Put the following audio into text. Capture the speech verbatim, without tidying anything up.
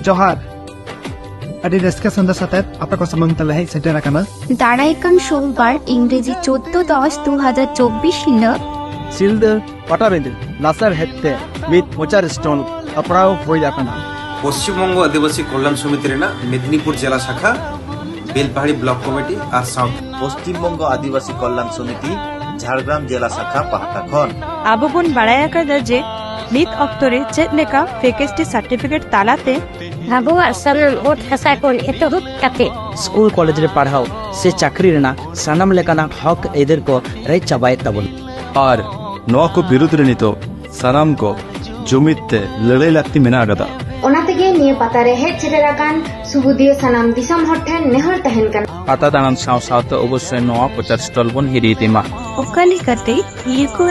ᱡᱚᱦᱟᱨ᱾ ᱟᱹᱰᱤ ᱨᱟᱹᱥᱠᱟᱹ ᱥᱟᱸᱫᱮᱥ ᱟᱛᱮᱫ ᱟᱯᱮ ᱠᱚ ᱥᱟᱢᱟᱝ ᱛᱮᱞᱮ ᱦᱮᱡ ᱥᱮᱴᱮᱨ ᱟᱠᱟᱱᱟ᱾ ᱫᱟᱨᱟᱭ ᱠᱟᱱ ᱥᱳᱢᱵᱟᱨ, ᱤᱝᱨᱮᱡᱤ ᱪᱳᱫᱫᱳ ᱫᱚᱥ ᱫᱩ ᱦᱟᱡᱟᱨ ᱪᱚᱵᱵᱤᱥ ᱦᱤᱞᱳᱜ ᱥᱤᱞᱫᱟᱹ ᱯᱟᱴᱟᱵᱤᱸᱫᱟᱹ ᱞᱟᱥᱟᱲᱦᱮᱫ ᱛᱮ ᱢᱤᱫ ᱯᱨᱚᱪᱟᱨ ᱥᱴᱚᱞ ᱥᱟᱯᱲᱟᱣ ᱦᱩᱭ ᱟᱠᱟᱱᱟ᱾ ᱯᱚᱥᱪᱤᱢ ᱵᱚᱝᱜᱚ ᱟᱹᱫᱤᱵᱟᱹᱥᱤ ᱠᱚᱞᱭᱟᱱ ᱥᱚᱢᱤᱛᱤ ᱨᱮᱱᱟᱜ ᱢᱮᱫᱽᱱᱤᱯᱩᱨ ᱡᱮᱞᱟ ᱥᱟᱠᱷᱟ, ᱵᱮᱞᱯᱟᱦᱟᱲᱤ ᱵᱞᱚᱠ ᱠᱚᱢᱤᱴᱤ ᱟᱨ ᱥᱟᱶᱛᱮ ᱯᱚᱥᱪᱤᱢ ᱵᱚᱝᱜᱚ ᱟᱹᱫᱤᱵᱟᱹᱥᱤ ᱠᱚᱞᱭᱟᱱ ᱥᱚᱢᱤᱛᱤ ᱡᱷᱟᱲᱜᱨᱟᱢ ᱡᱮᱞᱟ ᱥᱟᱠᱷᱟ ᱯᱟᱦᱴᱟ ᱠᱷᱚᱱ᱾ ᱟᱵᱚ ᱵᱚᱱ ᱵᱟᱲᱟᱭ ᱟᱠᱟᱫᱟ ᱡᱮ ᱱᱤᱛ ᱚᱠᱛᱚ ᱨᱮ ᱪᱮᱫ ᱞᱮᱠᱟ ᱯᱷᱮᱠᱮᱥᱴᱤ ᱥᱟᱨᱴᱤᱯᱷᱤᱠᱮᱴ ᱛᱟᱞᱟᱛᱮ ᱟᱵᱚᱣᱟᱜ ᱥᱟᱱᱟᱢ ᱚᱛ ᱦᱟᱥᱟ ᱠᱷᱚᱱ ᱮᱛᱚᱦᱚᱵ ᱠᱟᱛᱮ ᱥᱠᱩᱞ ᱠᱚᱞᱮᱡᱽ ᱨᱮ ᱯᱟᱲᱦᱟᱣ ᱥᱮ ᱪᱟᱹᱠᱨᱤ ᱨᱮᱱᱟᱜ ᱥᱟᱱᱟᱢ ᱞᱮᱠᱟᱱᱟᱜ ᱦᱚᱠ ᱟᱹᱭᱫᱟᱹᱨ ᱠᱚ ᱨᱮᱡ ᱪᱟᱵᱟᱭᱮᱫ ᱛᱟᱵᱚᱱᱟ᱾ ᱟᱨ ᱱᱚᱣᱟ ᱠᱚ ᱵᱤᱨᱩᱫᱷ ᱨᱮ ᱱᱤᱛᱚᱜ ᱥᱟᱱᱟᱢ ᱠᱚ ᱡᱩᱢᱤᱫ ᱛᱮ ᱞᱟᱹᱲᱦᱟᱹᱭ ᱞᱟᱹᱠᱛᱤ ᱢᱮᱱᱟᱜ ᱟᱠᱟᱫᱟ᱾ ᱚᱱᱟ ᱛᱮᱜᱮ ᱱᱤᱭᱟᱹ ᱯᱟᱛᱟ ᱨᱮ ᱦᱮᱡ ᱥᱮᱴᱮᱨ ᱟᱠᱟᱱ ᱥᱩᱵᱩᱫᱤᱭᱟᱹ ᱥᱟᱱᱟᱢ ᱫᱤᱥᱚᱢ ᱦᱚᱲ ᱴᱷᱮᱱ ᱱᱮᱦᱚᱨ ᱛᱟᱦᱮᱱ ᱠᱟᱱᱟ᱾ ᱯᱟᱛᱟ ᱫᱟᱬᱟᱱ ᱥᱟᱶ ᱥᱟᱶᱛᱮ ᱚᱵᱚᱥᱥᱳᱭ ᱱᱚᱣᱟ ᱯᱨᱚᱪᱟᱨ ᱥᱴᱚᱞ ᱵᱚᱱ ᱦᱤᱨᱤ ᱤᱫᱤ ᱢᱟ᱾ ᱚᱠᱟ ᱞᱮᱠᱟᱛᱮ ᱤᱭᱟᱹ ᱠᱚ